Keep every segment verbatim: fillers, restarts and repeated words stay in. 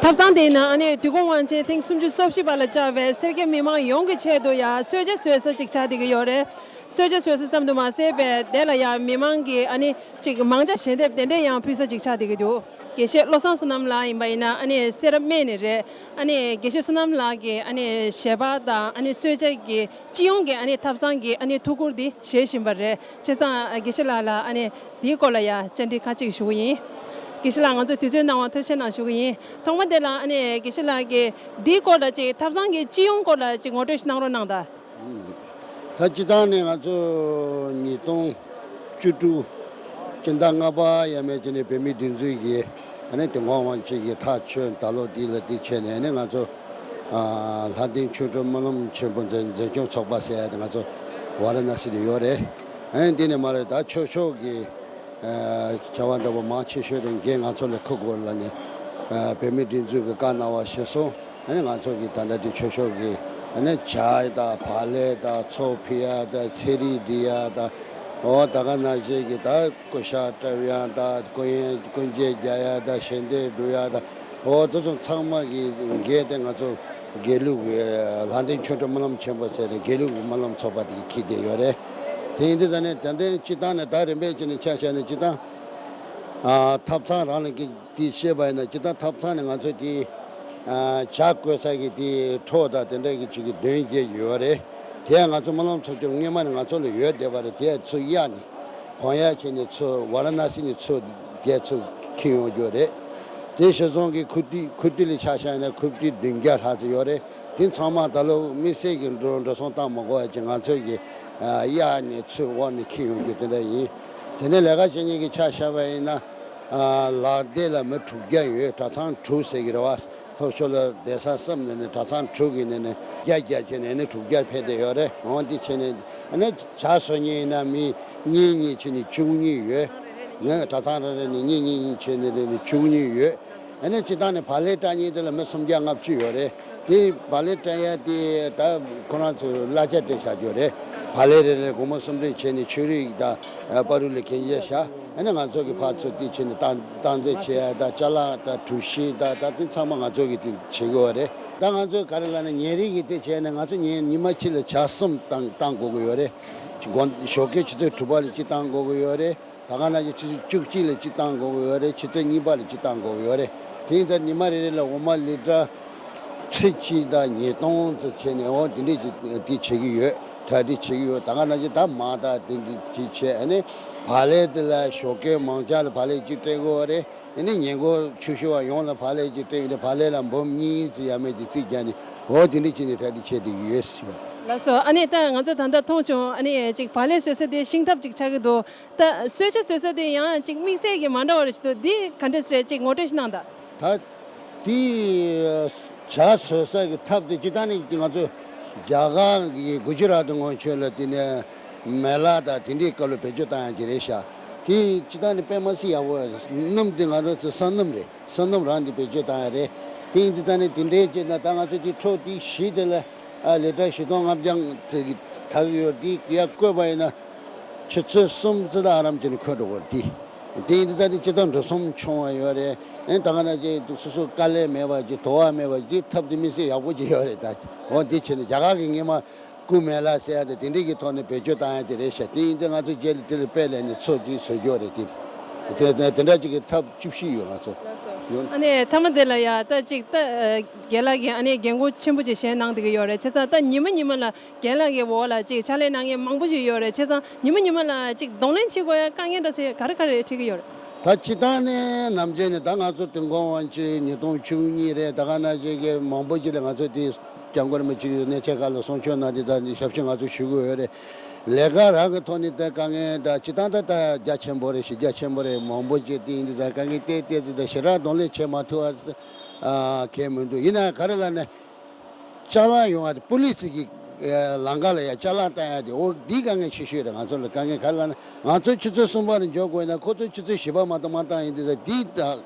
ཐབ་ཚང་དེའི་ནང་ཨ་ནི་དུས་འཁོར་དབང་ཆེན་ཐེངས་སུམ་ཅུ་སོ་བཞི་པ་ལ་བཅར་བའི་སེར་སྐྱ་མི་མང་ཡོངས་ཀྱི་ཆེད་དུ་ཡང་གསོལ་ཇ་བཟོ་ས་ཅིག་ཆགས་བསྡད་ཀྱི་ཡོད་རེད། གསོལ་ཇ་བཟོ་ས་ཙམ་དུ་མ་ཟད་པའི་དེ་ལ་ཡང་མི་མང་གི་ཨ་ནི་ཅིག་མང་ཇ་ཞལ་འདེབས་དེ་འདྲས་ཡང་ཕུལ་ས་ཅིག་ཆགས་བསྡད་ཀྱི་འདུག་དགེ་བཤེས་བློ་བཟང་བསོད་ནམས་ལགས་ཡིན་པ་ཡིན་ན་ཨ་ནི་སེ་ར་སྨད་ནས་རེད། ཨ་ནི་དགེ་བཤེས་བསོད་ནམས་ལགས་ཀྱི་ཨ་ནི་ཞལ་པར་དང་ཨ་ནི་གསོལ་ཇ་གི་སྤྱི་ཡོངས་ཀྱི་ཨ་ནི་ཐབ་ཚང་གི་ཨ་ནི་ཐུགས་ཁུར་འདི་བཞེས་བཞིན་པ་རེད། བྱས་ཙང་དགེ་བཤེས་ལགས་ལ་ཨ་ནི་འདིའི་སྐོར་ལ་ཡང་བཅར་འདྲི་ཁ་ཅིག་ཞུ་གི་ཡིན། དགེ་བཤེས་ལགས་ང་ཚོ་དུས་ཚོད་གནང་བར་ཐུགས་རྗེ་གནང་ཞུ་གི་ཡིན། ཐོག་མ་དེ་ལ་ཨ་ནི་དགེ་བཤེས་ལགས་ཀྱིས་འདིའི་སྐོར་ལ་ཅིག་ཐབ་ཚང་གི་སྤྱི་ཡོངས་སྐོར་ལ་ཅིག་ངོ་སྤྲོད་ཞིག་གནང་རོགས་གནང་དང་། ད་སྤྱི་བཏང་ནས་ང་ཚོ་ཉིས་སྟོང་བཅུ་དྲུག་སྤྱི་ཟླ་ལྔ་པ་ཡས་མས་ཀྱི་ནས་བོད་མིའི་སྒྲིག་འཛུགས་ཀྱི་ཨ་ནི་དེ་གོང་དབང་ཆེན་གྱི་ཐག་ཆོད་ད་ལོ་འདི་ལ་འདི་བྱས་ནས་ཨ་ནི་ང་ཚོ་ལྷ་ལྡན་ཆོས་སྒྲོན་སྨོན་ལམ་ཆེན་པོ་འཛིན་འཛིན་སྐྱོང་ཚོགས་པ་ཟེར་ཡ་དེ་ང་ཚོ་ཝཱ་ར་ཎ་སི་ལ་ཡོད་རེད། ཨ་ནི་འདི་ནས་མ་རེད། ད་ཆོས་ཕྱོགས་ཀྱི་བྱ་བ་འདྲ་པོ་མང་ཆེ་ཤོས་དེ་འགན་ང་ཚོ་ལ་འཁུར་དགོས་ལ་ནི་བོད་མིའི་སྒྲིག་འཛུགས་ཀྱི་བཀའ་གནང་བ་གཞིར་བཟུང་ཨ་ནི་ང་ཚོ་གི་ད་ལྟ་དེ་ཆོས་ཕྱོགས་ཀྱི་ཨ་ནི་ཇ་དང་བག་ལེབ་དང་ཚོགས་ཕུལ་ཡ་དང་ཚེ་རིལ་འབྲི་ཡ་དང་འོ་ད་ག་ནང་བཞིན་གྱི་ད་སྐུ་ཤ་བཀྲབ་ཡ་དང་སྐུ་ཡན་སྐུ་འགྱེད་རྒྱག་ཡ་དང་ཞལ་འདེབས་སྒྲུབ་ཡ་དང་འོ་དེ་ཚོ་ཚང་མ་གི་འགན་དེ་ང་ཚོ་དགེ་ལུགས་ཀྱི་ལྷ་ལྡན་ཆོས་སྒྲོན་སྨོན་ལམ་ཆེན་པོ་ཟེར་ནས་དགེ་ལུགས་ཀྱི་སྨོན་ལམ་ཚོགས་པ་དེ་གིས་འཁྱེར་བསྡད་ཡོད་རེད། དེ་ཡིན་དུས་ཙང་ནས་ད་ལྟའི་སྤྱི་བཏང་ནས་ད་རིམ་པས་བྱས་ནས་ཆ་བཞག་ནས་སྤྱི་བཏང་ཐབ་ཚང་རང་ལ་གི་དེ་བཤད་པ་ཡིན་ན་སྤྱི་བཏང་ཐབ་ཚང་ནས་ང་ཚོ་དེ་ཇ་བསྐོལ་ས་གི་དེ་འཕྲོ་དང་དེ་འདྲ་གི་ཅིག་གི་དོན་བརྒྱད་ཡོད་རེད། དེ་ཡང་ང་ཚོ་སྨོན་ལམ་ཚོགས་ཆུང་སྔོན་མ་ནས་ང་ཚོ་ལ་ཡོད་བསྡད་པ་རེད། དེ་ཡང་ཚུར་གཡར་ནས་གོང་ཡར་བྱས་ནས་ཚུར་ཝཱ་ར་ཎ་སི་ནས་ཚུར་རྒྱལ་ཚུར་འཁྱེར་ཡོང་རྒྱུ་རེད། དེ་གཞིར་བཟུང་གི་ཁུ་ཏི་ཁུ་ཏི་ལ་ཆ་བཞག་ན་ཁུ་ཏི་བདུན་བརྒྱ་ལྷག་ཙམ་ཡོད་རེད། དེ་ཚང་མ་ད་ལོ་དམིགས་བསལ་གྱི་འགྲོ་འགྲོ་སོང་བཏང་མ་དགོས་པ་ཅིག་ང་ཚོས་ཀྱི་གཡར་ནས་ཚུར་འོག་ནས་འཁྱེར་ཡོང་རྒྱུ་དེ་འདྲ་ཡིན། དེ་ནས་ལས་ཀ་བྱེད་མཁན་གྱི་ཆ་བཞག་པ་ཡིན་ན་ལག་སྡེ་ལ་མི་དྲུག་བརྒྱ་ཡོད། གྲྭ་ཚང་དྲུག་ཟེར་གྱི་རེད་བ། ལྷོ་ཕྱོགས་ལ་གདན་ས་གསུམ་ནས་ནས་གྲྭ་ཚང་དྲུག་གི་ནས་ནས་བརྒྱ་བརྒྱ་བྱས་ནས་ནས་དྲུག་བརྒྱ་ཕེབས་བསྡད་ཡོད་རེད། འོང་འདི་བྱས་ནས་ཨ་ནི་ཇ་བཟོ་མཁན་ཡིན་ན་མི་གཉིས་གཉིས་བྱས་ནས་བཅུ་གཉིས་ཡོད། ངས་གྲྭ་ཚང་རེ་རེ་ནས་གཉིས་གཉིས་གཉིས་བྱས་ནས་རེ་ནས་བཅུ་གཉིས་ཡོད། ཨ་ནི་སྤྱི་བཏང་ནས་བག་ལེབ་བཀྲ་མཁན་དེ་ལ་མི་སུམ་བརྒྱ་ལྔ་བཅུ་ཡོད་རེད། དེ་བག་ལེབ་བཀྲ་ཡ་དེ་ད་ཁོ་རང་ཚོས་གླ་ཆ་སྤྲད་བཞག་རྒྱུ་རེད། བག་ལེབ་རེ་རེ་སྒོར་མོ་གསུམ་རེ་བྱས་ནས་ཆོས་རིག་དང་པ་རུ་ལ་གན་རྒྱ་བཞག་ཨ་ནི་ང་ཚོ་གི་ཕར་ཚུར་དེ་བྱས་ནས་བཏང་བཏང་རྩིས་བྱེད་ཡ་དང་ཅ་ལག་དང་གྲུ་བཞི་དང་ད་དེ་ཚང་མ་ང་ཚོ་གི་དེ་བྱེད་དགོས་པ་རེད། ད་ང་ཚོས་ག་རེ་ལབ་ན་ཉིན་རེ་གི་དེ་བྱས་ནས་ང་ཚོ་ཉིན་ཉི་མ་གཅིག་ལ་ཇ་གསུམ་བཏང་བཏང་དགོས་ཀྱི་ཡོད་རེད། དགོང་ཞོགས་ཀའི་ཆུ་ཚོད་དྲུག་པ་ལ་གཅིག་བཏང་དགོས་ཀྱི་ཡོད་རེད། ད་ག་ནང་བཞིན་ཆུ་ཚོད་བཅུ་གཅིག་ལ་གཅིག་བཏང་དགོས་ཀྱི་ཡོད་རེད། ཆུ་ཚོད་གཉིས་པ་ལ་གཅིག་བཏང་དགོས་ཀྱི་ཡོད་རེད། དེ་ཡིན་ཙང་ཉི་མ་རེ་རེ་ལ་འོ་མ་ལི་ཊར་ཁྲི་གཅིག་དང་ཉིས་སྟོང་ཙམ་བྱས་ནས་འོ་དེ་འདྲས་ཀྱི་དེ་བྱེད་ཀྱི་ཡོད། གྲ་སྒྲིག་བྱེད་ཀྱི་ཡོད། ད་ག་ནང་བཞིན་ད་མར་དང་དེ་འདྲས་ཅིག་བྱས་ཨ་ནི་བག་ལེབ་དེ་ལ་ཞོགས་ཀའི་མང་ཇ་ལ་བག་ལེབ་གཅིག་སྤྲད་དགོས་རེད། ཨ་ནི་ཉིན་གུང་ཆུ་ཤུར་བ་ཡོངས་ལ་བག་ལེབ་གཅིག་སྤྲད་ཡོད་དེ་བག་ལེབ་ལ་འབུམ་གཉིས་ཙམ་ཡས་མས་ཀྱི་རྩིས་རྒྱག་ནས་འོ་དེ་འདྲས་བྱས་ནས་གྲ་སྒྲིག་བྱས་བསྡད་ཀྱི་ཡོད་ཟེར་བ། ལགས་སོ། ཨ་ནི་ད་ང་ཚོ་ད་ལྟ་མཐོང་བྱུང་ཨ་ནི་ཅིག་བག་ལེབ་བཟོ་ས་དེ་ཤིང་ཐབ་ཅིག་ཆགས་ཀྱི་འདུག་ད་གསོལ་ཇ་བཟོ་ས་དེ་ཡང་ཅིག་དམིགས་བསལ་གྱི་མ་འདྲ་བ་རེ་ཞིག་འདུག་འདི་ག་འདྲས་རེད། ཅིག་ངོ་སྤྲོད་ཞིག་གནང་དང་། ད་དེ་ཇ་བཟོ་ས་གི་ཐབ་དེ་སྤྱིར་བཏང་ནས་ང་ཚོ་རྒྱ་གར་གི་གུ་ཇི་རཱ་ཏི་ངོས་ཕྱོགས་ལ་དེ་ནས་མེ་ལ་དང་དེ་འདྲའི་སྐབས་ལ་བེད་སྤྱོད་བཏང་ཡ་ཅིག་རེད་ཤག་དེ་སྤྱིར་བཏང་ནས་དཔེ་མ་སྲིད་ཡག་པོ་རེད། སྣུམ་དེ་ང་ཚོ་ཚོ་ས་སྣུམ་རེད། ས་སྣུམ་རང་དེ་བེད་སྤྱོད་བཏང་ཡ་རེད། དེ་ཡིན་དུས་ད་ནི་དེ་འདྲའི་བྱས་ན་ད་ང་ཚོ་དེ་འཕྲོ་དེ་བཞི་དེ་ལ་ཨ་ལི་ཊར་བཞི་སྟོང་ལྔ་བརྒྱ་ཙམ་གྱི་ཐག་ཡོད། དེ་ཡར་བསྐོལ་བ་ཡིན་ན་ཆུ་ཚོད་གསུམ་ཙམ་ད་ཨ་རམ་བྱས་ནས་ཁོལ་འགྲོ་གི་རེད། དེ་དེ་ཡིན་དུས་ད་ནི་སྤྱིར་བཏང་འགྲོ་སོང་ཆུང་བ་ཡོད་རེད། ཨེ་ད་ག་ནང་བཞིན་སོ་སོ་དཀའ་ལས་མེད་པ་ཅིག་དོ་བ་མེད་པ་ཅིག་ཐབ་དེ་དམིགས་བསལ་ཡག་པོ་ཅིག་ཡོད་རེད། ད་འོ་དེ་བྱས་ནས་རྒྱ་གར་གྱི་སྔོན་མ་སྐུ་མེ་ལ་ཟེར་ཡ་དེ་དེ་འདྲས་ཀྱི་ཐོག་ནས་བེད་སྤྱོད་བཏང་ཡ་དེ་རེད་ཤག་དེ་ཡིན་དུས་ང་ཚོ་རྗེས་ལ་དེ་ལ་དཔེ་ལེན་ནས་ཚོ་དེ་བཟོ་རྒྱུ་རེད། དེ་དེ་དེ་འདྲ་ཅིག་གི་ཐབས་བཅུ་བཞི་ཡོད་ང་ཚོ་ཡོད། ཨ་ནི་མཐའ་མ་དེ་ལ་ཡ་ད་ཅིག་ད་རྒན་ལགས་ཀྱིས་ཨ་ནི་འགན་ཁུར་ཆེན་པོ་ཅིག་བཞེས་གནང་བསྡད་ཀྱི་ཡོད་རེད། བྱས་ཙང་ད་ཉི་མ་ཉི་མ་ལ་རྒན་ལགས་ཀྱི་འོག་ལ་ཅིག་ཕྱག་ལས་གནང་མཁན་མང་པོ་ཞིག་ཡོད་རེད། བྱས་ཙང་ཉི་མ་ཉི་མ་ལ་ཅིག་གདོང་ལེན་བྱེད་དགོས་ཡ་དཀའ་ངལ་འདྲ་ཚོ་ག་རེ་ག་རེ་འཕྲད་ཀྱི་ཡོད་རེད། ད་སྤྱིར་བཏང་ནས་ནམ་རྒྱུན་ནས་ད་ང་ཚོ་དུས་འཁོར་དབང་ཆེན་ཉིས་སྟོང་བཅུ་གཉིས་རེད། ད་ག་ནང་བཞིན་གྱི་མང་པོ་ཅིག་ལ་ང་ཚོ་དེ་སྐྱབས་མགོན་རིན་པོ་ཆེ་གི་གནས་ཆེན་ཁག་ལ་གསུང་ཆོས་གནང་དེ་ད་ཞབས་ཕྱི་ང་ཚོ་ཞུ་གི་ཡོད་རེད། ལས་ཀ་རང་གི་ཐོག་ནས་ད་དཀའ་ངལ་ད་སྤྱིར་བཏང་ད་ད་རྒྱ་ཆེན་པོ་རེད། གཞི་རྒྱ་ཆེན་པོ་རེད། མང་པོ་ཅིག་དེ་ཡིན་དུས་ད་དཀའ་ངལ་ཏོག་ཙམ་ད་ཞེ་དྲག་གདོང་ལེན་བྱེད་མ་ཐུབ་པ་གང་མི་འདུག་ཡིན་ན་ག་རེ་ལབ་ན། ཅ་ལག་ཡོང་བ་དེ་པུ་ལི་སི་གི་ལམ་ཁ་ལ་ཡ་ཅ་ལག་བཏང་ཡ་དེ་འོ་འདི་དཀའ་ངལ་ཆེ་ཤོས་རེད། ང་ཚོ་ལ་དཀའ་ངལ་ག་རེ་ལབ་ན་ང་ཚོ་ཆུ་ཚོད་གསུམ་པ་ལ་འབྱོར་དགོས་ན་ཁོ་ཚོ་ཆུ་ཚོད་བཞི་པ་མ་གཏོགས་མ་བཏང་ཡིན་དུས་ད་འདི་ད་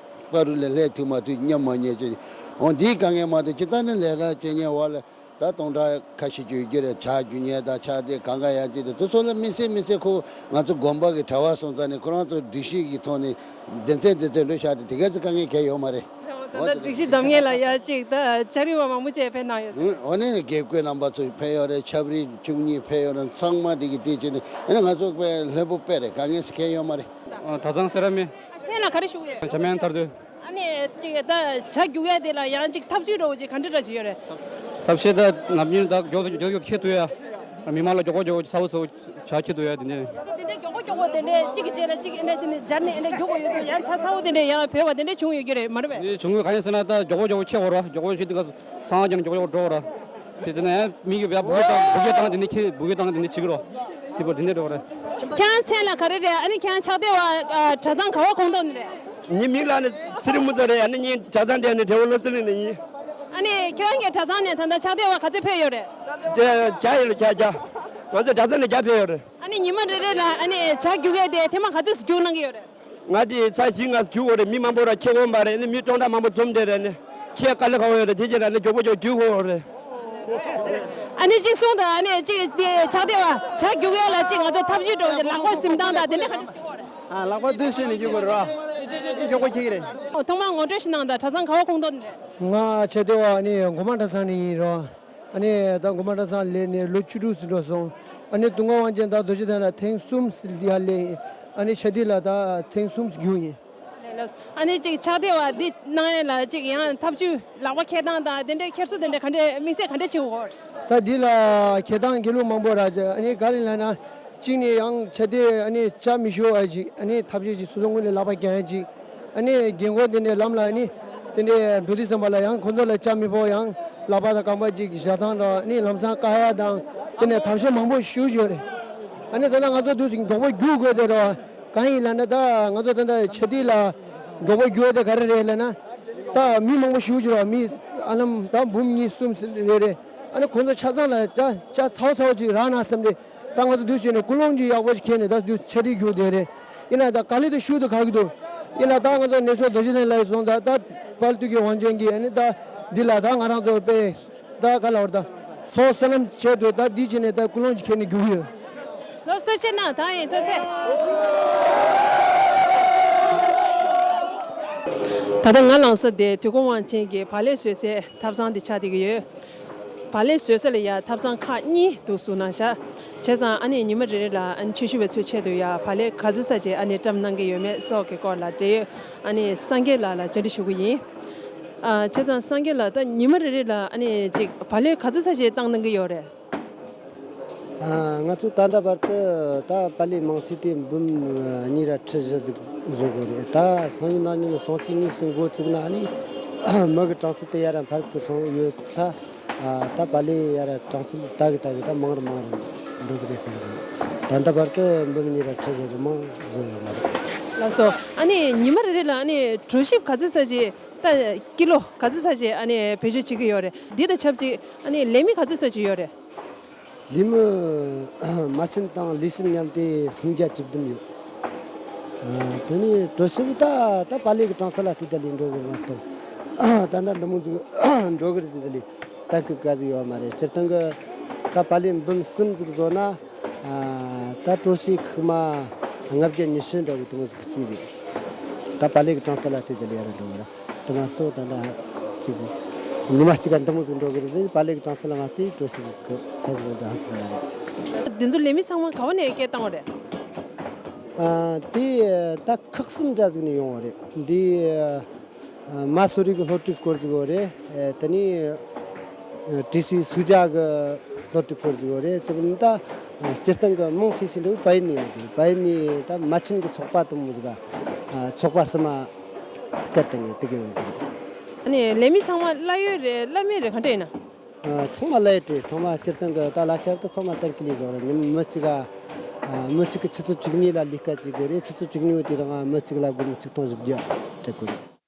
པ་རུ་ལ་སླེབས་ཐུབ་མ་ཐུབ་མཉམ་མ་ཉལ་ཅིག་འོ་འདིའི་དཀའ་ངལ་མ་གཏོགས་ཇི་ལྟར་ནི་ལས་ཀ་བྱེད་མཁན་བ་ལ་ད་སྟོང་ཕྲག་ཁ་ཤས་ཅིག་ཡོད་རྒྱུ་རེད། ཇ་རྒྱུ་མཁན་དང་ཇ་དེ་གང་ག་ཡ་ཅིག་དེ་དེ་ཚོ་ལ་དམིགས་བསལ་དམིགས་བསལ་ཁོ་ང་ཚོ་དགོན་པ་གི་གྲྭ་བ་སོང་ཙང་ནས་ཁོ་རང་ཚོ་སྒྲིག་གཞི་གི་ཐོག་ནས་སྡེ་ཚན་སྡེ་ཚན་འགྲོ་བཞག་དེ་དེ་ག་ཚོད་དཀའ་ངལ་གང་ཡོད་མ་རེད། ད་ལྟ་སྒྲིག་གཞི་འདོམས་མཁན་ལ་ཡ་གཅིག་ད་ཕྱག་རིས་པ་མང་པོ་བཅས་ཕེབས་གནང་ཡོད། ཨུ་ཨོ་ནི་དགེ་བསྐོས་རྣམ་པ་ཚོ་ཕེབས་ཡོད་རེད། ཆབ་རིལ་བཅུ་གཉིས་ཕེབས་ཡོད་རེད། ཚང་མ་དེ་གི་དེ་བྱས་ནས་ཨ་ནི་ང་ཚོ་དཔེ་ལྷོད་པོ་དཔེ་རེད། དཀའ་ངལ་ཞིག་གང་ཡོད་མ་རེད། ཨ། གྲྭ་ཚང་སེ་ར་སྨད། ཨ། མཚན་ལ་ག་རེ་ཞུ་གི་ཡོད། བྱམས་སྨན་མཐར་ཐུག། ཨ་ནི་གཅིག་ད་བྱ་རྒྱུག་ཡས་དེ་ལ་ཡང་གཅིག་ཐབས་ཇུས་འདྲ་བོ་ཅིག་ག་འདྲ་འདྲ་ཅིག་ཡོད་རེད། ཐབས་ཤེས་ད་ནམ་རྒྱུན་ད་མགྱོགས་སུ་མགྱོགས་སུ་ཁྱེར་ཐུབ་ཡ། མི་མང་ལ་མགྱོགས་པོ་མགྱོགས་པོ་ཚ་བོ་ཚ་བོ་བྱ་ཁྱེར་ཐུབ་ཡ་དེ་འདྲ། དེ་འདྲའི་མགྱོགས་པོ་མགྱོགས་པོ་དེ་འདྲའི་གཅིག་གི་རྗེས་ལ་གཅིག་ཨེ་འདྲ་བྱས་ནས་སྦྱར་ནས་ཨེ་འདྲ་རྒྱུག་དགོས་ཡོད་དུས་ཡང་ཆ་ཚ་བོ་དེ་འདྲའི་ཡང་བོད་པ་དེ་འདྲའི་བྱུང་ཡོད་ཀྱི་རེད་མ་རེད་པས། ཨེ་བྱུང་ཡོད། གང་ཡིན་ཟེར་ན་ད་མགྱོགས་པོ་མགྱོགས་པོ་ཁྱེར་བ་ར། མགྱོགས་པོ་ཁྱེར་དུས་ག་སང་སྦྱར་ནས་མགྱོགས་པོ་འགྲོ་བ་ར། དེ་ཚོ་ནས་མི་གི་བ་སྦུ་གུ་བཏང་སྦུ་གུ་བཏང་དེ་འདྲ་ཁྱེར་སྦུ་གུ་བཏང་དེ་འདྲ་བྱེད་ཀྱི་རོ། དེ་བ་དེ་འདྲ་འགྲོ་བ་ར། ཁྱེད་རང་མཚན་ལ་ག་རེ་རེད། ཨ་ནི་ཁྱེད་རང་ཕྱག་འདེབས་པ་གྲྭ་ཚང་ག་བ་ཁོངས་གཏོགས་ནས་རེད། ངའི་མིང་ལ་ནི་ཚེ་རིང་མུ་ཙོ་རེད། ཨ་ནི་ངའི་གྲྭ་ཚང་དེ་ནི་བྲེ་བོ་བློ་གསལ་གླིང་ནས་ཡིན། ཨ་ནི་ཁྱེད་རང་གི་གྲྭ་ཚང་ནས་ད་ལྟ་ཕྱག་འདེབས་པ་ག་ཚོད་ཕེབས་ཡོད་རེད། དེ་བརྒྱ་ཡོད་རེད། བརྒྱ་བརྒྱ། ང་ཚོའི་གྲྭ་ཚང་ནས་བརྒྱ་ཕེབས་ཡོད་རེད། ཨ་ནི་ཉི་མ་རེ་རེ་ལ་ཨ་ནི་བྱ་རྒྱུག་ཡས་དེ་ཐེངས་མ་ག་ཚོད་རྒྱུག་གནང་གི་ཡོད་རེད། ང་དེ་ཚར་བཞི་ལྔ་རྒྱུག་ཡོད་རེད། མི་མང་པོ་ར་ཁྱེར་འོང་པ་རེད། ཨ་ནི་མི་སྟོང་ཕྲག་མང་པོ་འཛོམས་བསྡད་རེད། ཨ་ནི་ཁྱེད་དཀའ་ལས་ཁག་པོ་ཡོད་རེད། དེ་རྗེས་ལ་ཨ་ནི་མགྱོགས་པོ་མགྱོགས་རྒྱུག་དགོས་རེད། ཨ་ནི་གཅིག་གསུངས་དང་། ཨ་ནི་གཅིག་དེ་ཕྱག་འདེབས་པ་བྱ་རྒྱུག་ཡས་ལ་གཅིག་ང་ཚོ་ཐབས་ཤེས་འདྲ་བོ་ཅིག་ལག་པ་ཟིན་སྟངས་དང་དེ་འདྲ་ག་འདྲ་ཞིག་དགོས་རེད། ཨ། ལག་པ་དུས་ཤེས་ནས་རྒྱུག་དགོས་རེད་པ། མགྱོགས་པོ་ཁྱེར་གི་རེད། ཨོ། ཐོག་མར་ངོ་སྤྲོད་ཞིག་གནང་དང་། གྲྭ་ཚང་ག་བ་ཁོངས་གཏོགས་ནས་རེད། ང་ཕྱག་འདེབས་པ་ཨ་ནི་དགོན་པ་གྲྭ་ཚང་ནས་ཡིན་རོ། ཨ་ནི་ད་དགོན་པ་གྲྭ་ཚང་སླེབས་ནས་ལོ་བཅུ་དྲུག་ཙམ་འགྲོ་སོང་། ཨ་ནི་དུང་དཀར་དབང་ཆེན་དང་རྡོ་རྗེ་གདན་ལ་ཐེངས་གསུམ་ཙམ་ཡར་སླེབས་ཡིན། ཨ་ནི་ཕྱག་འདེབས་ལ་ད་ཐེངས་གསུམ་ཙམ་རྒྱུག་ཡིན། ཨ་ནི་གཅིག་ཕྱག་འདེབས་པ་འདི་གནང་ཡས་ལ་གཅིག་ཡང་ཐབས་ཇུས་ལག་པ་འཁྱེར་སྟངས་དང་དེ་འདྲའི་འཁྱེར་སོ་དེ་འདྲ་ག་འདྲའི་དམིགས་བསལ་ག་འདྲ་བྱེད་དགོས། ད་འདི་ལ་འཁྱེར་སྟངས་དགེ་ལུགས་མང་པོ་ར། ཨ་ནི་ག་རེ་ལབ་ན། གཅིག་ནས་ཡང་ཕྱག་འདེབས་ཨ་ནི་བཅའ་མི་ཤོར་བ་ཅིག་ཨ་ནི་ཐབས་ཤེས་ཅིག་སོ་སོ་ངོས་ནས་ལག་པ་བརྐྱང་ཡ་ཅིག་ཨ་ནི་རྒན་གོག་དེ་འདྲའི་ལམ་ལ་ཨ་ནི་དེ་འདྲའི་འགྲོ་དུས་ཙམ་པ་ལ་ཡང་ཁོང་ཚོ་ལ་བཅའ་མི་ཕོག་ཡང་ལག་པ་དང་རྐང་པ་ཅིག་བཞག་སྟངས་དང་ཨ་ནི་ལམ་སང་བཀག་ཡ་དང་དེ་ནས་ཐབས་ཤེས་མང་པོ་ཞེ་པོ་ཅིག་ཡོད་རེད། ཨ་ནི་ད་ལྟ་ང་ཚོ་དུས་སུ་མགྱོགས་པོ་རྒྱུག་དགོས་དེ་རེད་པ། གང་ཡིན་ལབ་ན། ད་ང་ཚོ་ད་ལྟ་ཕྱག་འདེབས་ལ་མགྱོགས་པོ་རྒྱུག་དེ་ག་རེ་རེད་ལབ་ན། ད་མི་མང་པོ་ཞེ་པོ་ཅིག་རེད་པ། མི་ཨ་ལམ་ད་འབུམ་གཉིས་གསུམ་རེད་རེད། ཨ་ནི་ཁོང་ཚོ་ཆ་ཚང་ལ་ཇ་ཇ་ཚ་བོ་ཚ་བོ་ཅིག་རག་ན་བསམ་སྟེ། ད་ང་ཚོ་དུས་ཚོད་ནས་ཀུན་སློང་ཅིག་ཡག་པོ་ཞིག་འཁྱེར་ནས་ད་དུས་ཕྱག་འདེབས་རྒྱུག་དེ་རེད། ཡིན་ན་ད་ག་ལེ་དུ་ཤུགས་དུ་ག་གི་འདུག་ཡིན་ན་ད་ང་ཚོ་གནས་མཆོག་རྡོ་རྗེ་གདན་ལ་སོང་ཙང་ད་དཔལ་དུས་ཀྱི་དབང་ཆེན་གྱིས་ཨ་ནི་ད་འདི་ལ་ད་ང་རང་ཚོ་དཔེ་ད་ག་ལ་བར་ད་སོ་བསོད་ནམས་ཆེད་དུ་ད་འདི་བྱས་ནས་ད་ཀུན་སློང་ཅིག་འཁྱེར་ནས་རྒྱུག་གི་ཡོད། ལགས་སོ། ཐུགས་རྗེ་གནང་། ད་ཡིན། ཐུགས་རྗེ་ཆེ། ད་ལྟ་ང་ལངས་ས་དེ་དུས་འཁོར་དབང་ཆེན་གྱི་བག་ལེབ་བཟོ་སའི་ཐབ་ཚང་དེ་ཆགས་བསྡད་ཀྱི་ཡོད། བག་ལེབ་བཟོ་ས་ལ་ཡ་ཐབ་ཚང་ཁག་གཉིས་འདུག་གསུངས་གནང་ཤག་བྱས་ཙང་ཨ་ནི་ཉི་མ་རེ་རེ་ལ་ཨ་ནི་ཆོས་ཞུ་བའི་ཚོའི་ཆེད་དུ་ཡ་བག་ལེབ་ག་ཚོད་ཙམ་ཅིག་ཨ་ནི་བཀྲམ་གནང་གི་ཡོད་མེད་སོགས་ཀྱི་སྐོར་ལ་འབྲེལ་ཡོད་ཨ་ནི་སངས་རྒྱས་ལགས་ལ་བཅར་འདྲི་ཞུ་གི་ཡིན། ཨ། བྱས་ཙང་སངས་རྒྱས་ལགས། ད་ཉི་མ་རེ་རེ་ལ་ཨ་ནི་ཅིག་བག་ལེབ་ག་ཚོད་ཙམ་ཅིག་བཏང་གནང་གི་ཡོད་རེད། ཨ། ང་ཚོ་ད་ལྟ་བར་དུ་ད་བག་ལེབ་མང་ཤོས་དེ་འབུམ་གཉིས་ར་ཁྲི་བཞི་ཟིག་བཟོ་དགོས་རེད། ད་སང་ཉིན་གནངས་ཉིན་སང་ཚེ་གཉིས་སུ་འགོ་བཙུགས་ན་ཨ་ནི་མི་གི་གྲངས་ཚད་དེ་ཡར་འཕར་གི་སོང་ཡོད་ཚ། ཨ། ད་བག་ལེབ་ཡར་གྲངས་ཚད་ད་གི་ད་གི་ད་མང་རུ་མང་རུ་འགྲོ་གི་རེད་བསམ་གི། ད་ལྟ་བར་དུ་འབུམ་གཉིས་ར་ཁྲི་བཞི་གི་མང་བཟོ་ཡོད་མ་རེད། ལགས་སོ། ཨ་ནི་ཉི་མ་རེ་རེ་ལ་ཨ་ནི་གྲོ་ཞིབ་ག་ཚོད་ཙམ་ཅིག་ད་ཀི་ལོ་ག་ཚོད་ཙམ་ཅིག་ཨ་ནི་བེད་སྤྱོད་བྱེད་ཀྱི་ཡོད་རེད། འདི་དང་ཆབས་ཅིག་ཨ་ནི་ལས་མི་ག་ཚོད་ཙམ་ཅིག་ཡོད་རེད། ལས་མི་མ་བྱན་དང་ལས་བྱེད་མཉམ་དེ་སུམ་བརྒྱ་བཅུ་བདུན་ཡོད། ཨ། དེ་ནས་གྲོ་ཞིབ་ད་ད་བག་ལེབ་ཀྱི་གྲངས་ཚད་ལ་བལྟས་ཏེ་ལས་འགྲོ་གི་མ་གཏོགས། ད་ད་འདི་མོ་ཟིག་འགྲོ་གི་རེད་ཟེར་ཏེ་ལས་གཏན་འཁེལ་ག་ཟིག་ཡོད་མ་རེད། སྤྱིར་བཏང་གི་ད་བག་ལེབ་འབུམ་གསུམ་ཟིག་བཟོ་ན། ཨ། ད་གྲོ་ཞིབ་ཁུག་མ་ལྔ་བརྒྱ་ཉི་ཤུ་འདྲ་བོ་དེ་མོ་ཟིག་གི་རྩིས་རེད། ད་བག་ལེབ་ཀྱི་གྲངས་ཚད་ལ་བལྟས་ཏེ་ལས་ཡར་འགྲོ་གི་རེད། དེ་མ་གཏོགས་ད་ལྟ་ཅིག་ཉི་མ་གཅིག་ག་འདི་མོ་ཟིག་འགྲོ་གི་རེད་ཟེར། བག་ལེབ་ཀྱི་གྲངས་ཚད་ལ་མ་བལྟས་གྲོ་ཞིབ་ཀྱི་ཚད་ཟིག་འགྲོ་ཧ་གོ་མ་རེད། འདི་ཚོ་ལས་མི་ཚང་མ་ག་བ་ནས་སྐད་བཏང་བ་རེད། ཨ། དེ་ད་ཁག་གསུམ་འདྲ་ཟིག་ནས་ཡོང་བ་རེད། འདི་ཨ་མ་སུ་རི་གི་སློབ་ཕྲུག་སྐོར་ཟིག་ཡོད་རེད། ཨ། དེ་ནས་ཨ་ཀྲི་སུའི་སུའུ་ཇཱ་གི་སློབ་ཕྲུག་སྐོར་ཟིག་ཡོད་རེད། དེ་ནས་ད་ཨ་སྤྱིར་བཏང་གི་མང་ཆེ་ཤོས་འདྲ་བོ་པ་ཡིན་ནས་ཡོང་གི། པ་ཡིན་ནས་ད་མ་བྱན་གི་ཚོགས་པ་དེ་མོ་ཟིག་ག་ཨ་ཚོགས་པ་གསུམ་མ་སྐད་བཏང་ནས་དེ་གི་ཡོང་གི་རེད། ཨ་ནི་ལས་མི་ཚང་མ་གླ་ཡོད་རེད། གླ་མེད་རེད། ག་འདྲ་ཡིན་ན། ཨ། ཚང་མ་གླ་ཡོད་རེད། ཚང་མ་སྤྱིར་བཏང་གི་ད་གླ་ཆ་དེ་ཚང་མ་གཏན་འཁེལ་ལས་བཟོ་རེད། ཉིན་མི་གཅིག་ག་ཨ་མི་གཅིག་གི་ཆུ་ཚོད་བཅུ་གཉིས་ལ་ལས་ཀ་བྱེད་དགོས་རེད། ཆུ་ཚོད་བཅུ་གཉིས་པོ་དེ་རིང་ང་མི་གཅིག་ལ་སྒོར་མོ་ཆིག་སྟོང་བཞི་བརྒྱ་སྤྲད་དགོས་རེད།